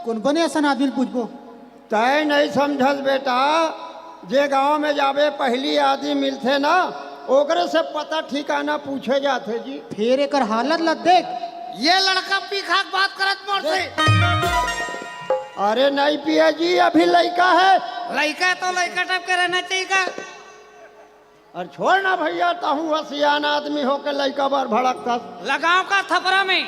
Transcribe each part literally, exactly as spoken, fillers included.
कोन बने असन आदमी ल पूछबो? तैं नइ समझस बेटा, जे गांव में जाबे, पहिली आदमी मिलथे ना, ओकरे से पता ठिकाना पूछे जाथे जी। फेर एकर हालत ल देख। ये लड़का पीखा के बात करत मोर से। अरे नइ पिए जी, अभी लइका हे। लइका तो लइका टाइप के रहना चाहिए का? अरे छोड़ ना भइया, तहूं ह सियान आदमी होके लइका बर भड़कथस। लगांव का थपरा में।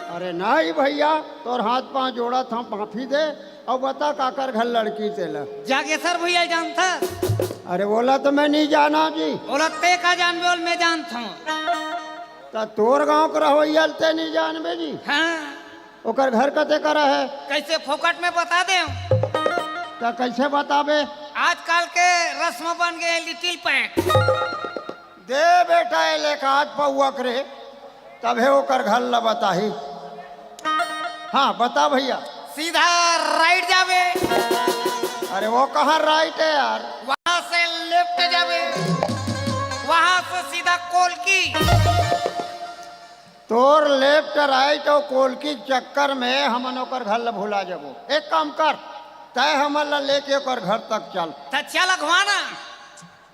अरे नहीं भइया, तोर हाथ पांव जोड़त हंव, माफी दे। अउ बता काकर घर लड़की तेला? जागेसर भइया जानथस? अरे ओला तो मैं नइ जानंव जी। ओला तैं का जानबे, ओला मैं जानथंव। त तोर गांव के रहवइया ल तैं नइ जानबे जी? हां। ओकर घर कते करा हे? कइसे फोकट में बता देंव? त कइसे बताबे? आजकल के रस्म बन गे हे लिटिल पैंट। दे बेटा, ए ले का आज पउवा करे, तभे ओकर घर ल बताही। हां, बता भइया। सीधा राइट जाबे। अरे वो कहां राइट हे यार? वहां से लेफ्ट जाबे, वहां से सीधा कोलकी। तोर लेफ्ट राइट अउ कोलकी के चक्कर में हमन ओकर घर ल भुला जाबो। एक काम कर, तैं हमन ल लेके ओकर घर तक चल। त चल अगवा ना।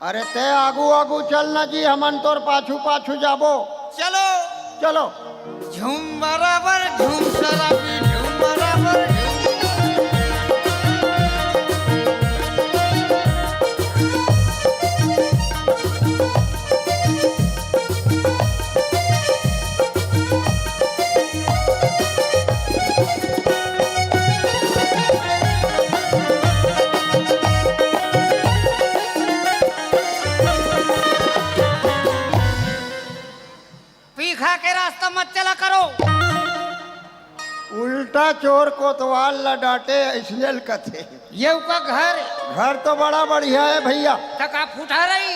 अरे तैं आगू आगू चल ना जी, हमन तोर पाछू पाछू जाबो। चलो। चलो। झूम बराबर झूम शराबी, झूम बराबर झूम। पीखा के रास्ता मत चला करो। उल्टा चोर कोतवाल ल डांटे, अइसने ल कथे। ये ओकर घर। घर तो बड़ा बढ़िया हे भइया। त का फूटा रही?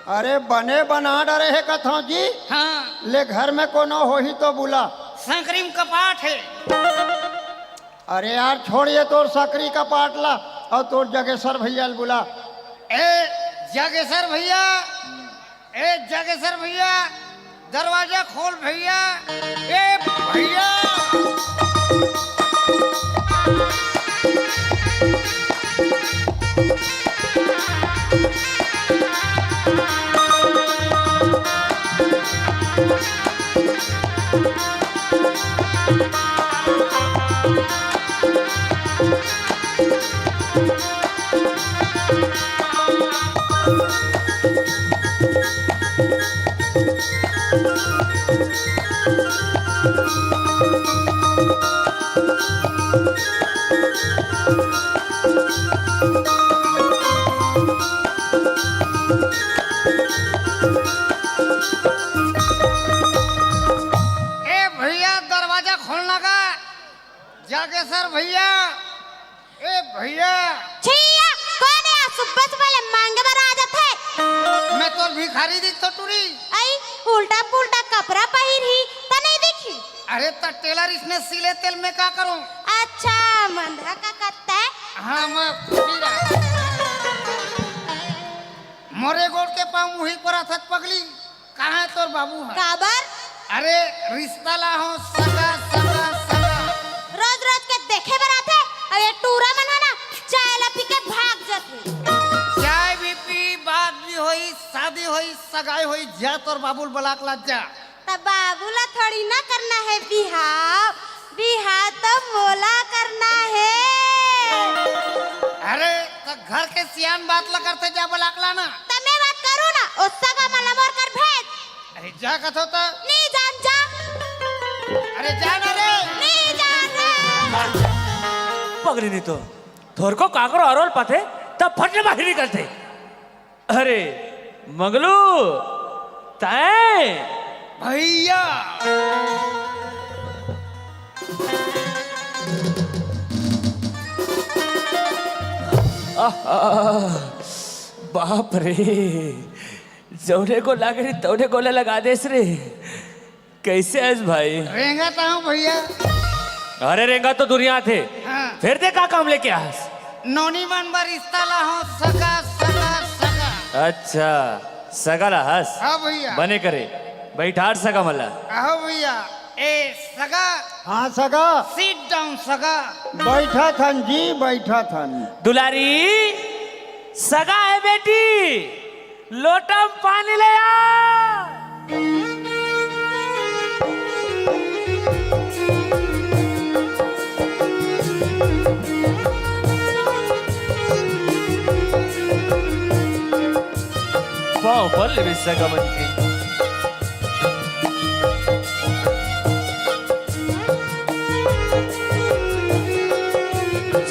अरे बने बना डरे हे कथंव जी। हां। ले घर में कोनो होही तो बुला। संकरी म कपाट हे। अरे यार छोड़ ये तोर सकरी कपाट ला अउ तोर जगेसर भइया ल बुला। ए जगेसर भइया, ए जगेसर भइया, दरवाजा खोल भइया। ए भइया। ए भइया, दरवाजा खोलना का। जागेसर भइया, ए भइया। छिया, कोन हे? सुबह सुबह ले मांगे बर आ जाथे। मैं तोर भिखारी दिखथंव टूरी? अई, उल्टा पुल्टा कपड़ा पहिरही, त नइ दिखही। अरे, त टेलर इसने सिले तेल मैं का करूं? अच्छा, मंधा का कत्ता है? हां, मैं खुशी रहा। मोरे गोड़ के पांव मुही पर आथत पगली। कहां हे तोर बाबू ह? काबर? अरे, रिश्ता ला हो सगा, सगा, सगा। रोज रोज के देखे बर आथे, अउ ये टूरा मन ह ना, चाय ला पी के भाग जाथे। चाय भी पी, बात भी होई, शादी होई, सगाई होई, जा तोर बाबू ल बला के ला जा। त बाबू ला थोड़ी ना करना हे बिहाव, बिहाव तो मोला करना हे। अरे, त घर के सियान बात ला करथे, जा बला के ला ना। त मैं बात करूं ना, ओ सगा मन ला मोर कर भेज। अरे, जा कथंव त। नइ जांव, जा। अरे, जा ना रे। नइ जांव रे। पगली नहीं तो, थोरको काकरो अरोल पाथे, तब फट ले बाहिर निकलथे। अरे मंगलू, तैं? भइया। आहा, बाप रे, जउने गोला लगे रही तउने गोला लगा देस रे। कइसे हस भाई? रेंगत हंव भइया। अरे रेंगत तो दुरिहा थे। हां। फेर तैं का काम लेके आस? नोनी मन बर रिश्ता ला हंव सगा, सगा, सगा। अच्छा, सगा ला हस? हां भइया। बने करे, बइठार सगा मन ला। आहो भइया, ए सगा, हाँ सगा। Sit down सगा। बैठत हन जी, बैठत हन। दुलारी, सगा हे बेटी, लोटा म पानी ले आ। पाँव पर लेबे सगा मन के।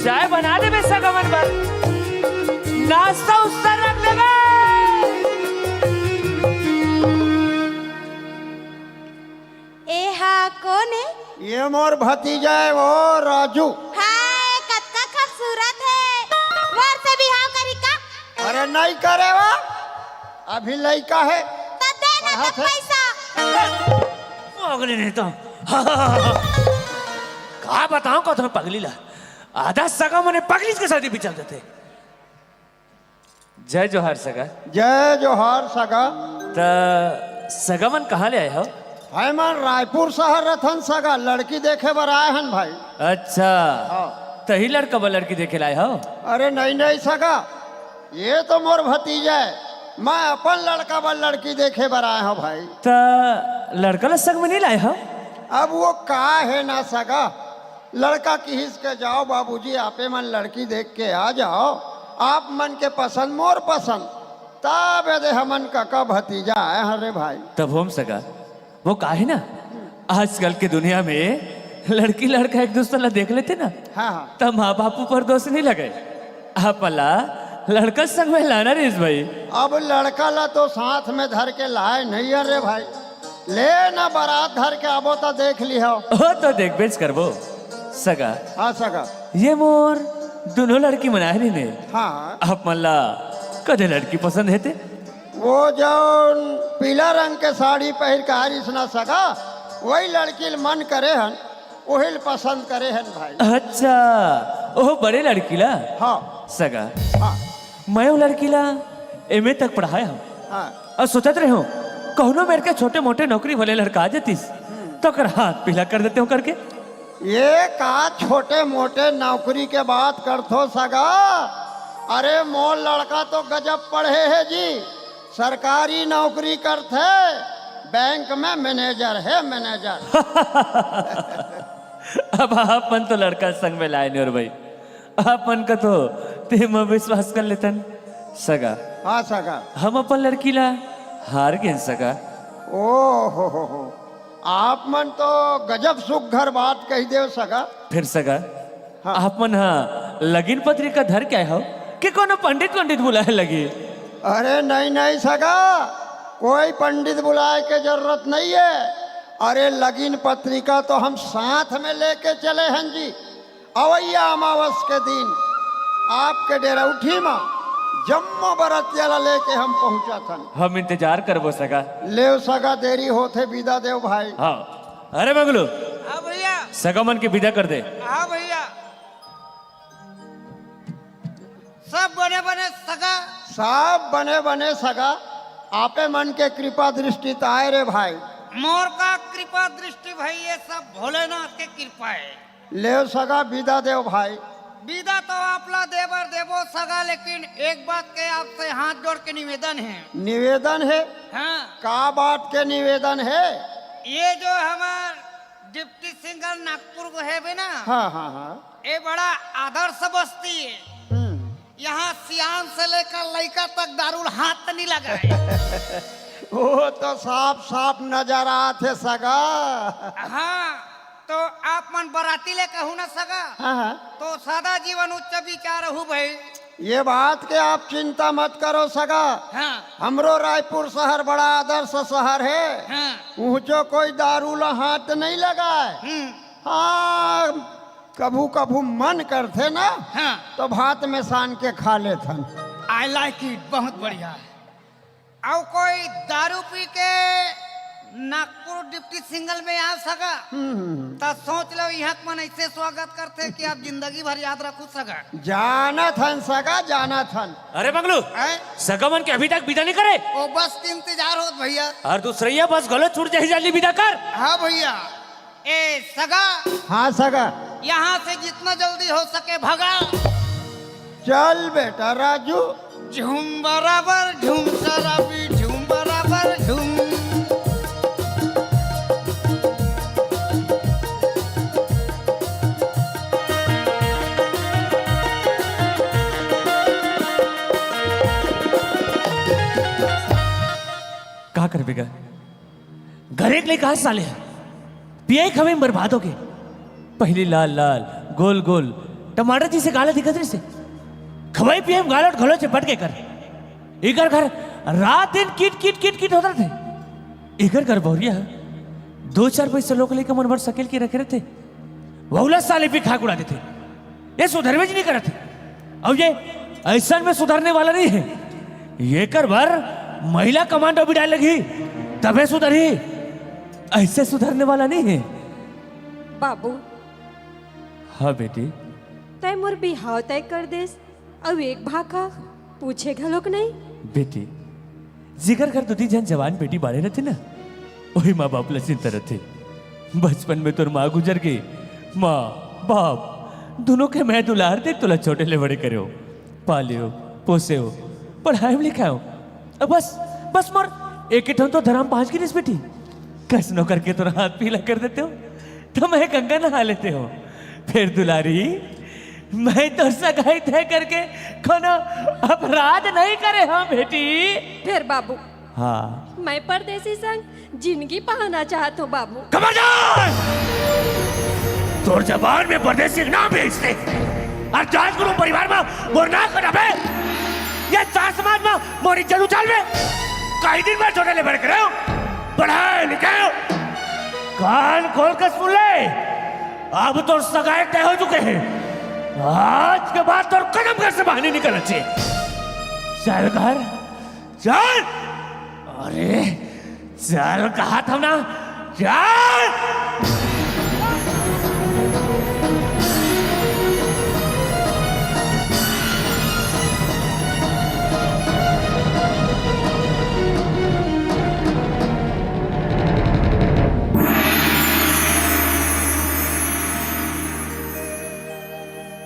चाय बना देबे सगा मन बर, नाश्ता उस्ता रख देबे। ए हा कोन ए? ये मोर भतीजा हे वो राजू। हाय, कतका खूबसूरत हे। मोर से बिहाव करी का? अरे नहीं करे वो, अभी लइका हे। त दे ना पढ़त हे। पैसा। पगली नहीं तो। का बताओं का तुम्हें पगली ला। आधा सगा मने पगली के शादी बिचार देते। जय जोहार सगा। जय जोहार सगा। त सगा मन कहाँ ले आए हो? हमन रायपुर शहर रथन सगा, लड़की देखे बर आए हन भाई। अच्छा। हाँ। तही लड़का बर लड़की देखे लाए हो? अरे नहीं, नहीं सगा, ये तो मोर भतीजा हे, मैं अपन लड़का बर लड़की देखे बर आए हूँ भाई। त लड़का ला संग में नहीं लाए हो? अब वो का हे ना सगा, लड़का किहिस के जाओ बाबूजी, आपे मन लड़की देख के आ जाओ, आप मन के पसंद मोर पसंद, तब एदे हमन कका भतीजा आए हन रे भाई। तब हम सगा, वो का हे ना, आजकल के दुनिया में लड़की लड़का एक दूसर ला देख लेते ना, हाँ, हाँ। त माँ बाप ऊपर दोष नहीं लगे। आप ला लड़का संग में लाना रहिस भाई। अब लड़का ला तो साथ में धर के लाए नहीं हन रे भाई, ले ना बारात धर के आबो त देख लिहो। ओ तो देखबेच करबो सगा। हाँ सगा। ये मोर दोनों लड़की मन आए रहिन हे। हाँ। आप मन ला कदे लड़की पसंद हे ते? वो जौन पीला रंग के साड़ी पहिर के आरिस ना सगा, वही लड़की ल मन करे हन, वही ल पसंद करे हन भाई। अच्छा, ओह बड़े लड़की ला? हाँ। सगा। हाँ। मैं वो लड़की ला एमए तक पढ़ाए हूँ। हाँ। अउ सोचत रहे हूँ, कहूँ मेर के छोटे मोटे नौकरी वाले लड़का आ जतिस, त ओकर हाथ पीला कर देते हूँ करके। ये का छोटे मोटे नौकरी के बात करथो सगा? अरे मोर लड़का तो गजब पढ़े हे जी, सरकारी नौकरी करथे, बैंक में मैनेजर हे, मैनेजर। अब आप मन तो लड़का संग में लाए नहीं हो रे भाई, आप मन का तो ते म विश्वास कर लेतन सगा। हाँ सगा। हम अपन लड़की ला हार गेन सगा। ओ हो हो हो, आप मन तो गजब सुघर बात कहि देव सगा। फिर सगा, हाँ। आप मन हा लगिन पत्रिका धर के आए हो कि कोनो पंडित वंडित बुलाए लगी? अरे नहीं नहीं सगा, कोई पंडित बुलाए के जरूरत नहीं हे। अरे लगिन पत्रिका तो हम साथ में लेके चले हन जी। अवइया अमावस के दिन आपके डेरौठी म जम्मो बरतिया ला लेके हम पहुंचत हन। हम इंतजार करबो सगा। लेव सगा, देरी होथे, बिदा देव भाई। हाँ। अरे मंगलू। हाँ भैया। सगा मन के बिदा कर दे। हाँ भैया। सब बने बने सगा। सब बने बने सगा। आपे मन के कृपा दृष्टि त आए रे भाई। मोर का कृपा दृष्टि भाई, ये सब भोलेनाथ के कृपा हे। लेव सगा, बिदा देव भाई। बिदा तो आप ला देबर देबो सगा, लेकिन एक बात के आपसे हाथ जोड़ के निवेदन हे। निवेदन हे? हाँ। का बात के निवेदन हे? ये जो हमार डिप्टी सिंगर नागपुर को हेबे ना, हाँ, हाँ, हाँ। ये बड़ा आदर्श बस्ती हे। हम्म। यहाँ सियान से लेकर लइका तक दारू ल हाथ नहीं लगाए। वो तो साफ साफ नजर आथे सगा। हाँ, तो आप मन बराती ले कहू ना सगा, हाँ, हाँ। तो सदा जीवन उच्च विचार हूँ भाई। ये बात के आप चिंता मत करो सगा। हाँ। हमरो रायपुर शहर बड़ा आदर्श शहर हे। हाँ। ऊंचो कोई दारू ला हाथ नहीं लगाए। हम्म। हाँ, कभू कभू मन करथे ना, हाँ। तो भात में सान के खा लेथन। I like it, बहुत बढ़िया। अउ कोई दारू पी के नागपुर डिप्टी सिंगर में आ सगा, हम्म। त सोच लो, यहाँ के मन ऐसे स्वागत करथे कि आप जिंदगी भर याद रखू सगा। जानत हन सगा, जानत हन। अरे मंगलू, हैं? सगा मन के अभी तक बिदा नहीं करे? ओ बस के इंतजार होत भैया। अउ दूसरइया बस घलो छूट जाही, जल्दी बिदा कर। हाँ भैया। ए सगा, हाँ सगा। यहाँ से जितना जल्दी हो सके भगा। चल बेटा राजू। झूम बराबर झूम शराबी, झूम बराबर झूम। का करबे गा? घरे के लइका साले ह। पियई खवई म बर्बाद होगे। पहिली लाल लाल, गोल गोल, टमाटर जइसे गाल ह दिखत रहिसे। खवई पियई म गाल ह घलो चपट गे एकर। एकर घर रात दिन किट किट किट किट होत रहिथे। एकर घर बहुरिया ह दू चार पइसा लोग लइका मन बर सकेल के रखे रहिथे। वहू ला साले पी खा के उड़ा देथे। ये सुधरबे च नइ करत हे। अउ ये अइसन में सुधरने वाला नइ हे। एकर बर महिला कमांडो भी डाले लगही, तभे सुधरही। अइसे सुधरने वाला नइ हे। बाबू। हाँ बेटी। तैं मोर बिहाव तय कर देस, अउ एक भाखा पूछे घलोक नइ। बेटी, जेकर घर दू तीन झन जवान बेटी बाढ़े रहिथे ना, ओही माँ बाप ला चिंता रहिथे। बचपन में तोर माँ गुजर गे, माँ बाप दूनों के मैं दुलार दे तोला छोटे ले बड़े करेंव, पालेंव, पोसेंव, पढ़ाएंव लिखाएंव। अब बस, बस मोर एक ठन तो धरम बाँच गे रिहिस बेटी, कइसनो करके तोर हाथ पीला कर देतेंव, त मैं गंगा नहा लेतेंव। फेर दुलारी, मैं तोर सगाई तय करके कोनो अपराध नइ करे हँव बेटी। फेर बाबू, हाँ। मैं परदेसी संग जिनगी पहाना चाहत हँव बाबू। खबरदार! तोर जबान में परदेसी के नाम भी अइसने। अउ जात गुरु परिवार में मोर नाम कटाबे, ये सार समाज में मोर इज्जत उछालबे। कई दिन में छोटे ले बड़े करेंव, पढ़ाएंव लिखाएंव। कान खोल के सुन ले, अब तोर सगाई तय हो चुके हे। आज के बाद तोर कदम घर से बाहर नइ निकलना चाहिए। चल घर, चल। अरे, चल कहत हँव ना, चल।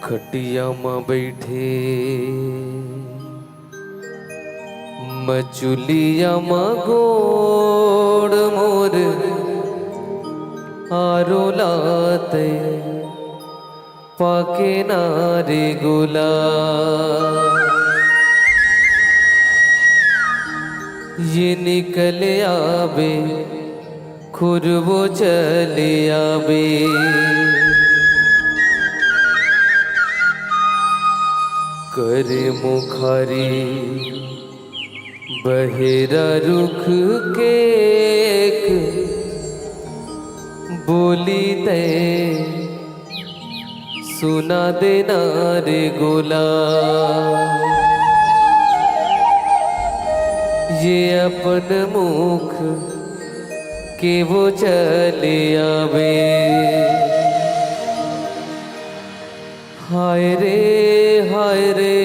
खटिया म बइठे, मचुलिया म गोड़ मोर, आरो ला तैं पाके ना रे गोला। ये निकल आबे, खुरवो चले आबे। करे मुखारी बहेरा रुख के एक बोली तैं सुना देना रे गोला। ये अपन मुख के वो चले आवे। हाय रे, हाय रे,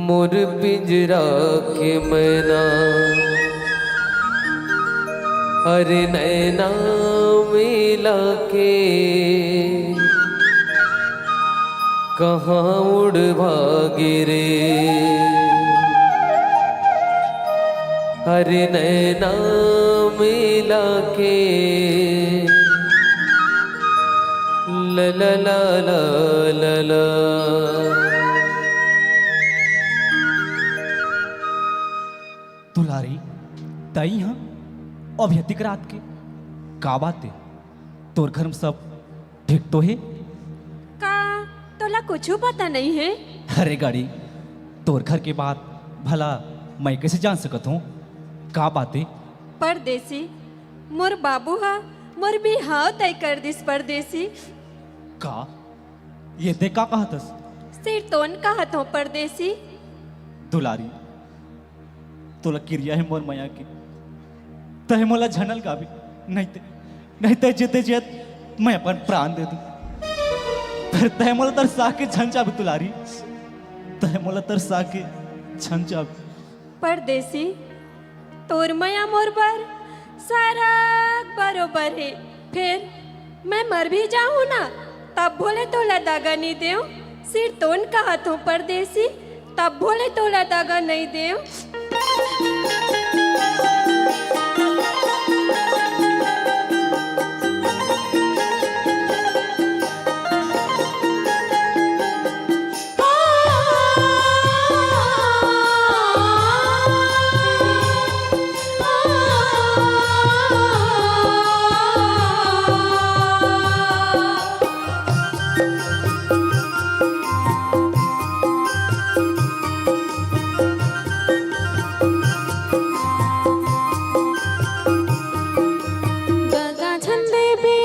मोर पिंजरा के मैना, अरे नैना मिला के कहाँ उड़ भागे रे, अरे नैना मिला के। ला ला ला ला ला ला। दुलारी, तई हाँ? अब यतिक रात के का बात हे? तोर घर में सब ठीक तो हे? का तोला कुछु पता नइ हे? अरे गाड़ी, तोर घर के बात भला मैं कइसे जान सकत हँव? का बात हे? परदेसी, मोर बाबू ह मोर बिहाव तय कर दिस परदेसी। का? ये तैं का कहत हस? सिरतोन कहत हँव परदेसी। दुलारी, तोला किरिया हे मोर मया के, तैं मोला झन अलगाबे, नइ ते, नइ ते जीते जियत मैं अपन प्राण दे दूँ। फेर तैं मोला तरसा के झन जाबे दुलारी, तैं मोला तरसा के झन जाबे। परदेसी, तोर मया मोर बर सरग बरोबर हे। फेर मैं मर भी जाहूं ना, तब भोले तोला दगा नइ देंव। सिर तोन कहत हों परदेसी, तब भोले तोला दगा नइ देंव। दगा झन देबे,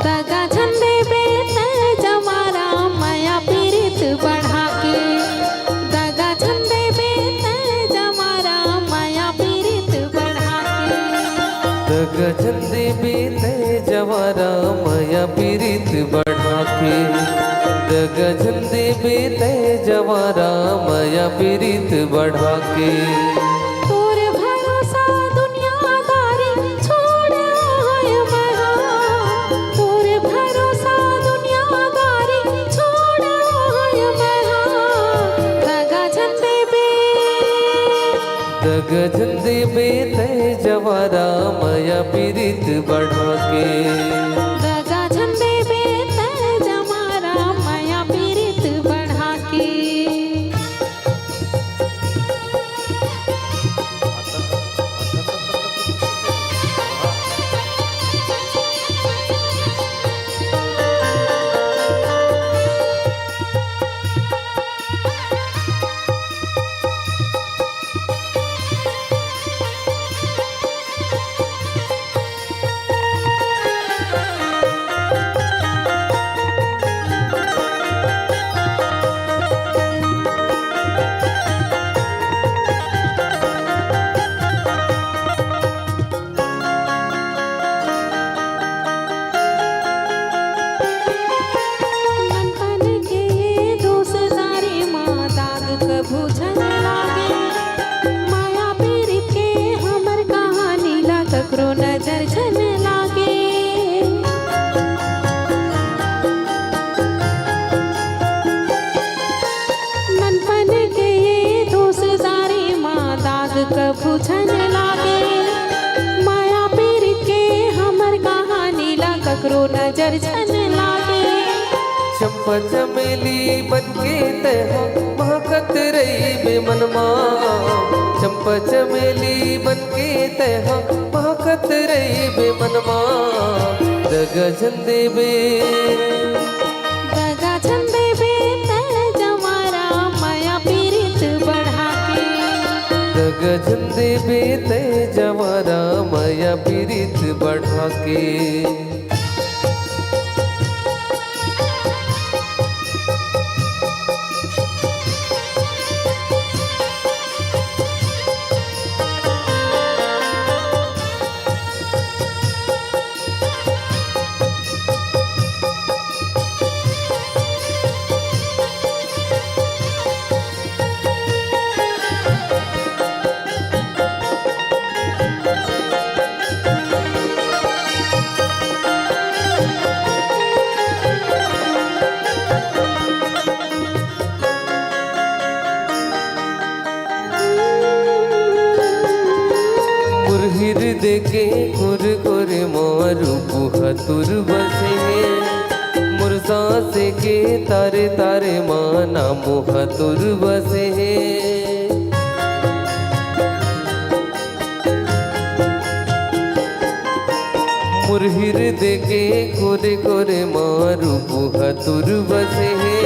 दगा झन देबे तैं जवारा मया पीरित बढ़ा के। दगा झन देबे तैं जवारा मया पीरित बढ़ा के। दगा झन देबे तैं जवारा मया पीरित बढ़ा के। दगा झन देबे तैं जवारा मया पीरित बढ़ा के। तोर भरोसा दुनियादारी छोड़ आए मैं हा। तोर भरोसा दुनियादारी छोड़ आए मैं हा। दगा झन देबे। दगा झन देबे तैं जवारा मया पीरित बढ़ा के। दगा झन देबे तैं जवारा मया पीरित बढ़ा के। ननपन के ये दोस्तारी मा दाग कभू झन लागे। माया पीरित के हमर कहानी ला ककरो नजर झन लागे। ननपन के ये दोस्तारी मा दाग कभू झन लागे। माया पीरित के हमर कहानी ला ककरो नजर झन लागे। चंपा चमेली बनके तैं हा महकत रहिबे मनमा। चंपा चमेली बनके तैं हा महकत रहिबे मनमा। दगा झन देबे। दगा झन देबे तैं जवारा मया पीरित बढ़ा के। दगा झन देबे तैं जवारा मया पीरित बढ़ा के। मुरहिर देके कुरकुर मारू पुहा तुर बसे हे। मुरसा से के तारे तारे माना मुहा तुर बसे हे। मुरहिर देके कोरे कोरे मारू पुहा तुर बसे हे।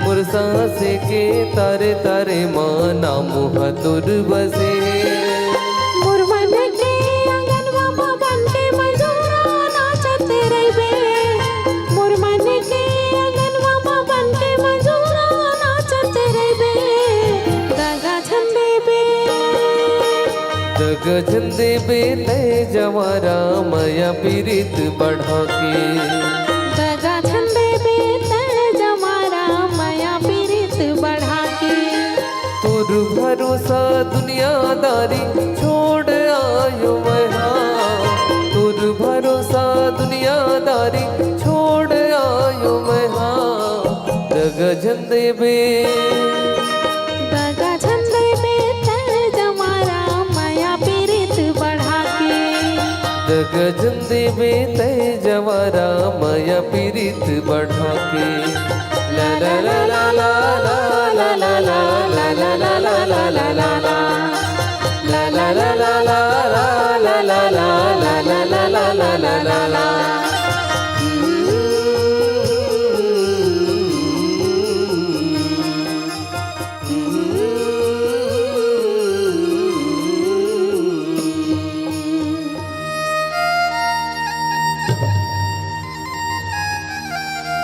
मुरसा से के तारे तारे माना मुहा तुर बसे हे। मुरमन के अंगनवा मा बन के मंजूरा नाचत रहिबे। मुरमन के अंगनवा मा बन के मंजूरा नाचत रहिबे। दगा झन देबे। दगा झन देबे तैं जवारा मया पीरित बढ़ा के। दगा झन देबे तैं जवारा मया पीरित बढ़ा के। तोर भरोसा दुनियादारी छोड़ आयो मैं हा। छोड़ आयो मैं, हाँ, दगा झन देबे। दगा झन देबे तै जवारा, मया पीरित बढ़ा के। दगा झन देबे तै जवारा, मया पीरित बढ़ा के। ला ला ला ला ला।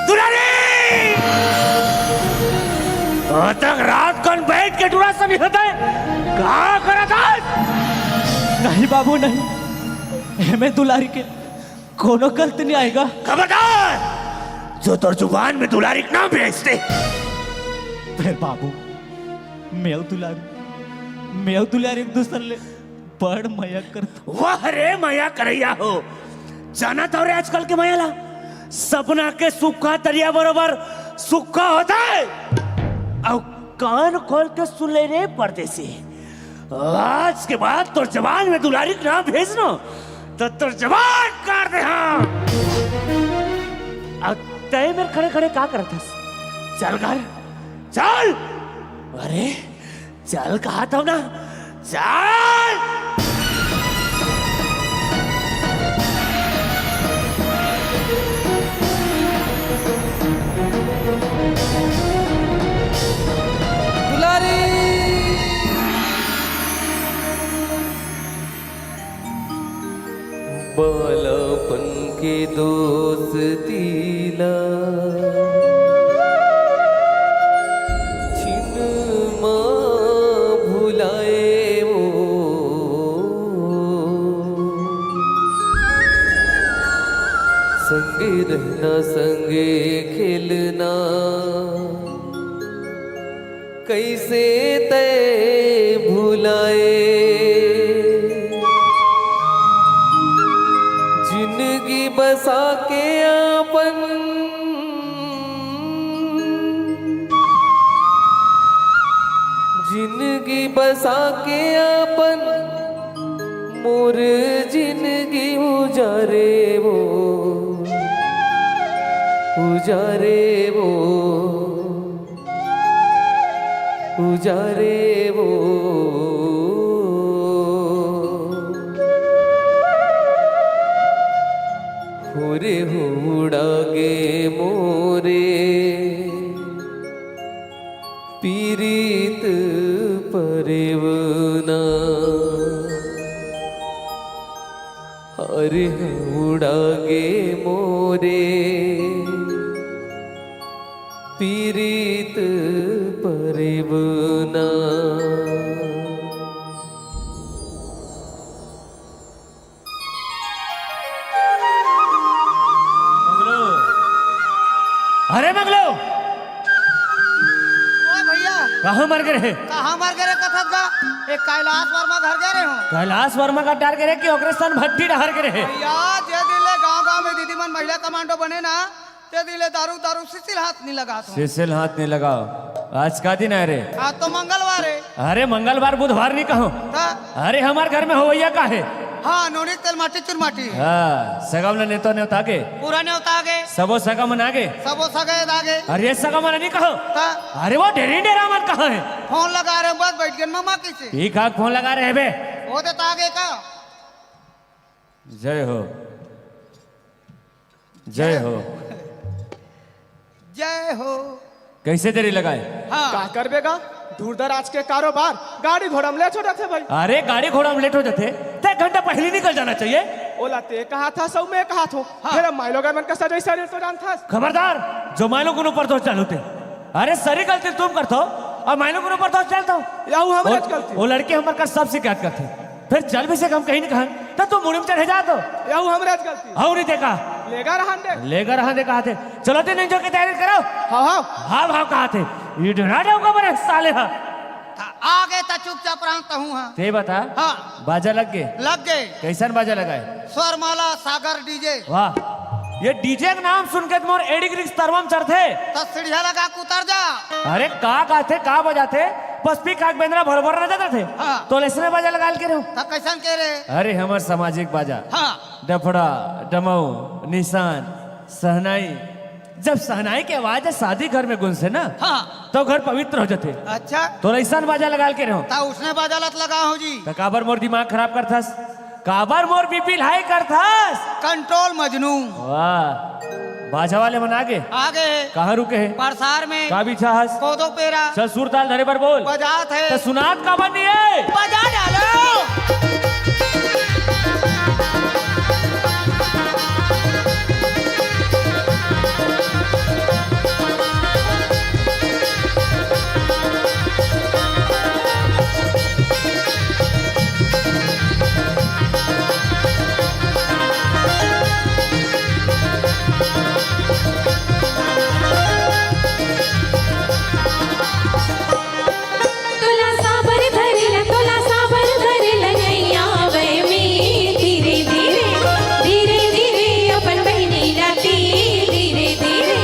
दुलारी! अतक रात कन बैठ के टूरा सब होता है? का करत हस? नहीं बाबू, नहीं। एमे दुलारी के कोनो गलती नहीं आएगा। खबरदार! जो तोर जुबान में दुलारी के नाम भेजते। फिर बाबू, मैं दुलारी, मैं दुलारी एक दूसर ले बड़ मया करत। वाह रे मया करैया हो। जानत हव रे आजकल के मया ला, सपना के सुक्खा तरिया बरोबर सुक्खा होता है। अउ कान खोल के सुन ले रे परदेसी, आज के बाद तोर जबान में दुलारी के नाम भेजनो त तोर जबान काट दे। हाँ, अब तय मेरे खड़े खड़े का करत हस? चल घर चल। अरे चल कहा था ना, चल। दुलारी। बालापन के दोस्ती ला छिन मा भुलाए वो। संगे रहना, संगे खेलना, कइसे तै भुलाए। जिनगी बसा के आपन, जिनगी बसा के आपन, मोर जिनगी उजारे वो, उजारे वो। उजारे वो। हो रे हो उड़ा गे मोरे पीरित परेवना। अरे हो उड़ा गे मोरे पीरित परेवना। मंगलू, अरे मंगलू, ओए भैया, कहाँ मर गे रहे? कहाँ मर गे रहे कथस गा? ए कैलाश वर्मा घर गे रहे हो। कैलाश वर्मा का डहर गे रहे कि ओकरे सन भट्टी डहर गे रहे? भैया, जे दिन ले गांव-गांव में दीदी मन महिला कमांडो बने ना, ते दिन ले दारू, दारू सिसिल हाथ नहीं लगात हो। सिसिल हाथ नहीं लगाव। आज का दिन आय रे? आज तो मंगलवार है। अरे मंगलवार बुधवार नहीं कहो। ता? अरे हमार घर में होवइया का है? हाँ, नोनी तेल माटी चुरमाटी है। हाँ, सगा मन ला नेवता नेवता गे। पूरा नेवता आगे। सबो सगा मन आगे। सबो सगा आगे। अरे ये सगा मन नहीं कहो। ता? अरे वो डेरी डेरा मन कहाँ है? फोन लगा रहे बस बैठ गए ममा किसे। ई का फोन लगा रहे बे? वो देता आगे का? जय हो, जय हो। जय हो। कैसे देरी लगाए? हाँ। का करबे गा? दूर दराज के कारोबार, गाड़ी घोड़ा में लेट हो जाथे भाई। अरे गाड़ी घोड़ा में लेट हो जाथे, ते एक घंटा पहले निकल जाना चाहिए। ओला ते कहा था, सब मैं कहा थो। हाँ। फिर माइलोगन मन का सजै सरीर तो जानथस। खबरदार, जो माइलोगन ऊपर दोष डालो ते। अरे सरी गलती तुम करथो, अउ माइलोगन ऊपर दोष डालथो। यहू हमरे वो, गलती। वो लड़की हमर कर सब शिकायत करथे। फिर चल भी से हम कहीं नहीं कहन, त तू मुड़ी में चढ़े जात हो। यहू हमरे गलती। अउ नहीं देखा। लेगा रहन दे। लेगा रहन दे कहा थे। चलो ते नहीं जो के तैयारी करो। हाँ, हाँ। हाँ, हाँ कहा थे। ये डरा जाऊंगा बड़े साले हा। त आगे त चुपचाप रहन त हूँ हाँ। ते बता। हाँ। बाजा लग गे? लग गे। कैसन बाजा लगाए? स्वरमाला सागर डीजे। वाह। ये डीजे के नाम सुन के त मोर एड़ी गिरी के तरवा म चढ़थे। त सीढ़िया लगा के उतर जा। अरे का गाथे, का बजाथे? बस पी खा के बेंदरा भर भर नचत रथे। हाँ। त अइसने बाजा लगा ल के रेहेंव। त कइसन के रे? अरे हमर सामाजिक बाजा। हाँ। डफड़ा, डमऊ, निसान, सहनाई। जब सहनाई के आवाज शादी घर में गुंजथे ना, हाँ। त घर पवित्र हो जाथे। अच्छा। त अइसन बाजा लगा ल के रेहेंव। त अइसने बाजा ल त लगाहूं जी। त काबर मोर दिमाग खराब करथस? काबर मोर बीपी हाई करथस? कंट्रोल मजनू। वाह, बाजा वाले मन आगे। आगे। कहाँ रुके हे? परसार में। का बिछा हस? कोदो पेरा। चल सुर ताल धरे बर बोल। बजात हे। त सुनात काबर नइ हे? बजा डालो। तोला साबर धरेला, तोला साबर धरेला नइ आवय में। धीरे धीरे, धीरे धीरे अपन बहिनी ला तीर। धीरे धीरे,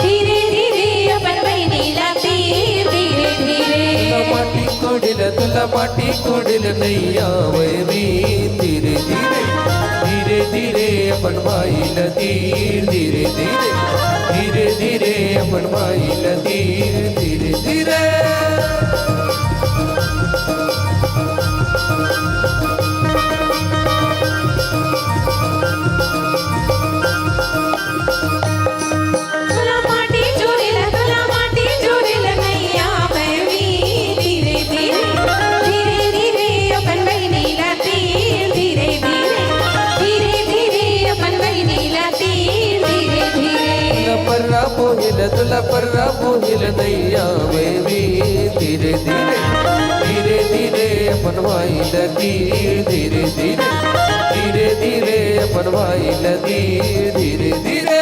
धीरे धीरे अपन बहिनी ला तीर। धीरे धीरे। तोला माटी कोड़े ल, तोला माटी कोड़े ल नइ आवय में। धीरे धीरे, धीरे धीरे अपन भाई ल तीर। धीरे धीरे, धीरे धीरे अपन भाई ल तीर। धीरे धीरे। तोला माटी जोरे ला, तोला माटी जोरे ला नइ आवय में। धीरे धीरे, धीरे धीरे अपन बहिनी ला तीर। धीरे धीरे, धीरे धीरे अपन बहिनी ला तीर। धीरे धीरे। तोला पर्रा बोहे ल, तोला पर्रा बोहे ल नइ आवय में। धीरे धीरे, धीरे धीरे अपन भाई ल तीर। धीरे धीरे, धीरे धीरे अपन भाई ल तीर। धीरे धीरे।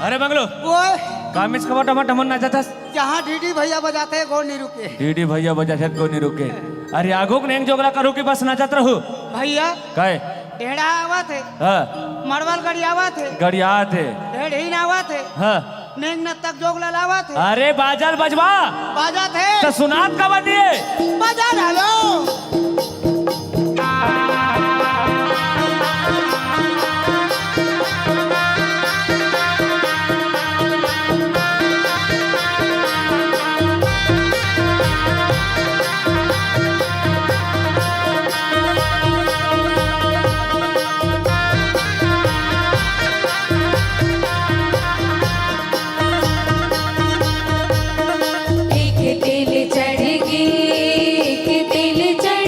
अरे बंगलो, ओए। का मिस खबर डमर डमर नाचत हस? जहाँ डीडी भैया बजाथे, गोड़ नइ रुके। डीडी भैया बजाथे, गोड़ नइ रुके। अरे आगू के नेंग जोगला करू कि बस नाचत रहू? भैया। काय? ढेढ़ा आवत हे। हाँ। मड़वल गड़ियावत हे। गड़ियात हे। ढेढ़ीन आवत हे। हाँ। नेंग नत्तक जोगला लावत हे। अरे बाजा ल बजवा। बाजत हे। त सुनात काबर नइ हे? बजा डालो। एक तेल चढ़ गे, एक तेल चढ़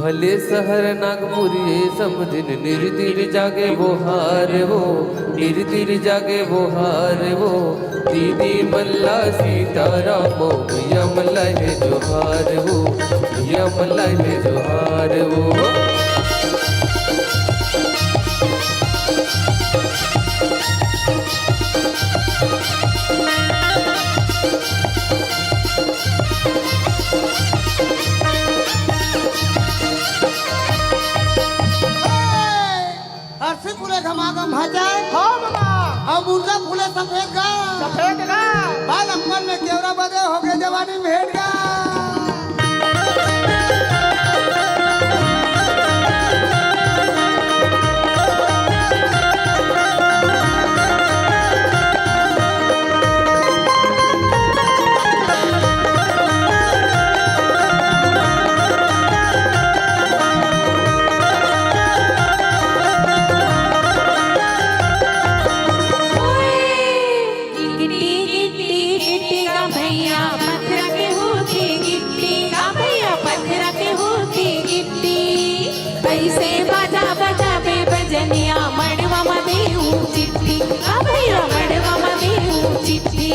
भले सहर नागपुर ये समधिन, निरतिर जागे बोहार वो, निरतिर जागे बोहार वो। दीदी मन ला सीताराम, भैया मन ला हे जोहार वो, भैया मन ला हे जोहार वो। अरसी फूले घमाघम भाचा। हाँ मामा। अउ मुर्गा फूले सफेद गा। सफेद गा। बाल अम्मन में केवरा बदे होके जवानी भेंट गा। गिट्टी गिट्टी गिट्टी का भैया पथरा के होती गिट्टी, का भैया पथरा के होती गिट्टी। कैसे बाजा बजाबे बजनिया, मड़वा म देहूं चिट्ठी, का भैया मड़वा म देहूं चिट्ठी।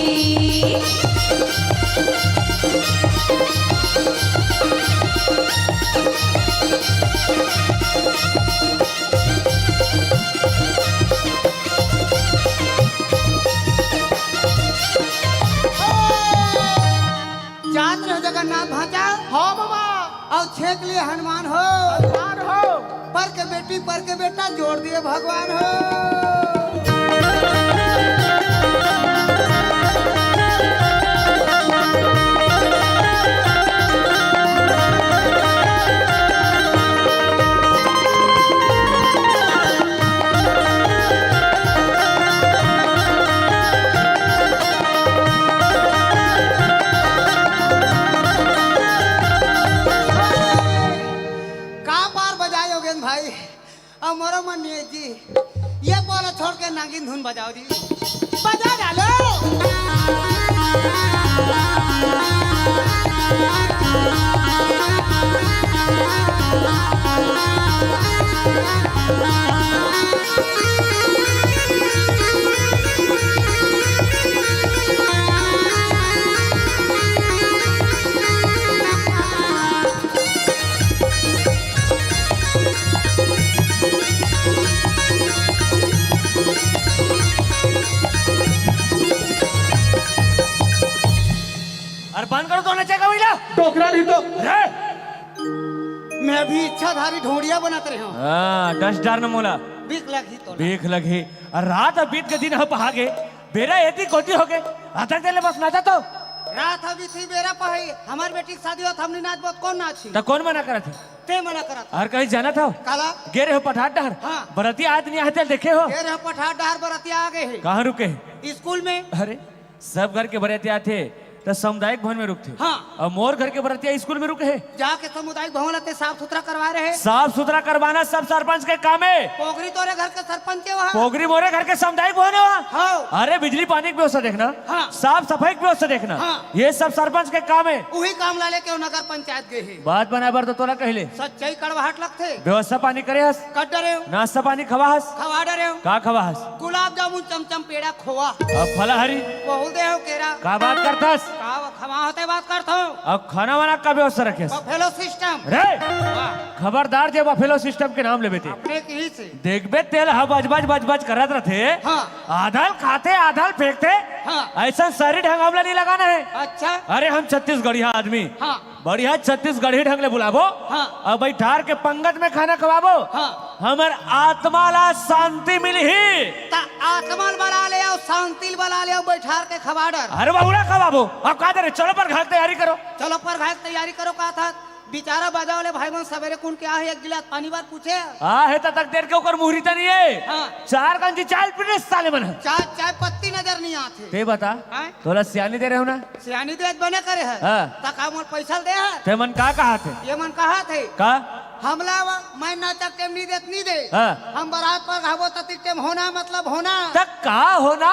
जात रहे जगन्नाथ भांचा। हाँ मामा। अउ छेक लिए हनुमान हो। हनुमान हो। पर के बेटी, पर के बेटा, जोड़ दिए भगवान हो। का पार बजाए योगेंद्र भाई, अब मरो मन नहीं जी, ये बोला छोड़ के नागिन धुन बजाओ जी, बजा डालो। अरे बंद करो तो नचे का भैया। डोकरा नहीं तो। अरे मैं भी इच्छाधारी ढोंडिया बनत रहे हूँ। हाँ, डस डर न मोला। बीक लगही तो ना। बीक लगही। अरे रात अब बीत के दिन ह पहा गे। बेरा एती कोती हो गे। अतक देर ले बस नाचा तो। रात अभी थी बेरा पहाई। हमार बेटी के शादी होत हमनी नाचबो त कौन नाची? त कौन मना करत हे? ते मना करत। अरे कहीं जानत हो? काला? गे रहे हो पठार डहर। हाँ। बरतिया आदमी आहे ते देखे हो? गे रहे हो पठार डहर बरतिया आ गए है। कहाँ रुके है? स्कूल में। अरे सब घर के बरतिया आथे त सामुदायिक भवन में रुकथे। हाँ। अउ मोर घर के बरतिया स्कूल में रुके हे। जाके सामुदायिक भवन आते साफ सुथरा करवा रहे। साफ सुथरा करवाना सब सरपंच के काम है। पोगरी तोरे घर के सरपंच है वहाँ। पोगरी मोरे घर के सामुदायिक भवन है वहाँ। हाँ। अरे बिजली पानी की व्यवस्था देखना। हाँ। साफ सफाई की व्यवस्था देखना। हाँ। ये सब सरपंच के काम है। वही काम ला लेके वो नगर पंचायत गए है। बात बनाए बर तो तोला कहले। सच्चाई कड़वाहट लगथे। व्यवस्था पानी करे हस? कर डरे हो। नाश्ता पानी खवा हस? खवा डरे हो। का खवा हस? गुलाब जामुन, चमचम, पेड़ा, खोवा। अब फलाहारी? बहुल दे हो केरा। का बात करथस? का खवा होते बात करत हो? अब खाना वाना का व्यवस्था रखेस? Buffalo system. रे! वाह। खबरदार जे बफेलो सिस्टम के नाम लेबे ते। अपने की ही से। देखबे तेल ह बजबज बजबज करत रथे। हाँ। आधल खाथे, आधल फेंकथे। हाँ। ऐसा शरीर ढंग हमला नहीं लगाना है। अच्छा। अरे हम छत्तीसगढ़िया आदमी। हाँ। बढ़िया छत्तीसगढ़ी ढंग ले बुलाबो। हाँ। अउ बइठार के पंगत में खाना खवाबो। हाँ। हमर आत्मा ला शांति मिलही। त आत्मा ल बला ले अउ शांति ल बला ले अउ बइठार के खवा डर। अरे बहुड़ा खवाबो। अब का दे रे, चलो परघाय के तैयारी करो। चलो परघाय के तैयारी करो का था? बिचारा बजा वाले भाई मन सवेरे कुन के आहे एक गिलास पानी बर पूछे। आ हे त तक देर के ओकर मुहरी त नहीं है। हाँ। चार गंजी चाय पीने साले मन। चाय, चाय पत्ती नजर नहीं आथे। ते बता। हाँ? तोला सियानी दे रहे हो ना? सियानी देत बने करे है। हाँ। त का मोर पैसा दे है? ते मन का कहा थे? ये मन कहा थे। का? हमला वा, मैं नाचक टेम नहीं देत, नहीं दे। हाँ। हम बारात पर घाबो ततिक टेम होना मतलब होना। त का होना?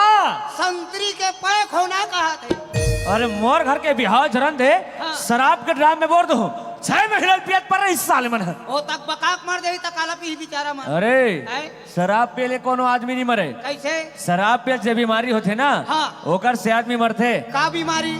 संतरी के पैक होना कहा थे। अरे मोर घर के बिहाव झरन दे, हाँ। शराब के ड्राम में बोर दो। छह महीना ले पियत पर रही साले मन ह। ओ तक बकाक मर जाही त काला पीही बिचारा मन। अरे, हैं? शराब पिए ले कोनो आदमी नहीं मरे। कैसे? शराब पिए जे बीमारी होथे ना, हाँ। ओकर से आदमी मरथे। का बीमारी?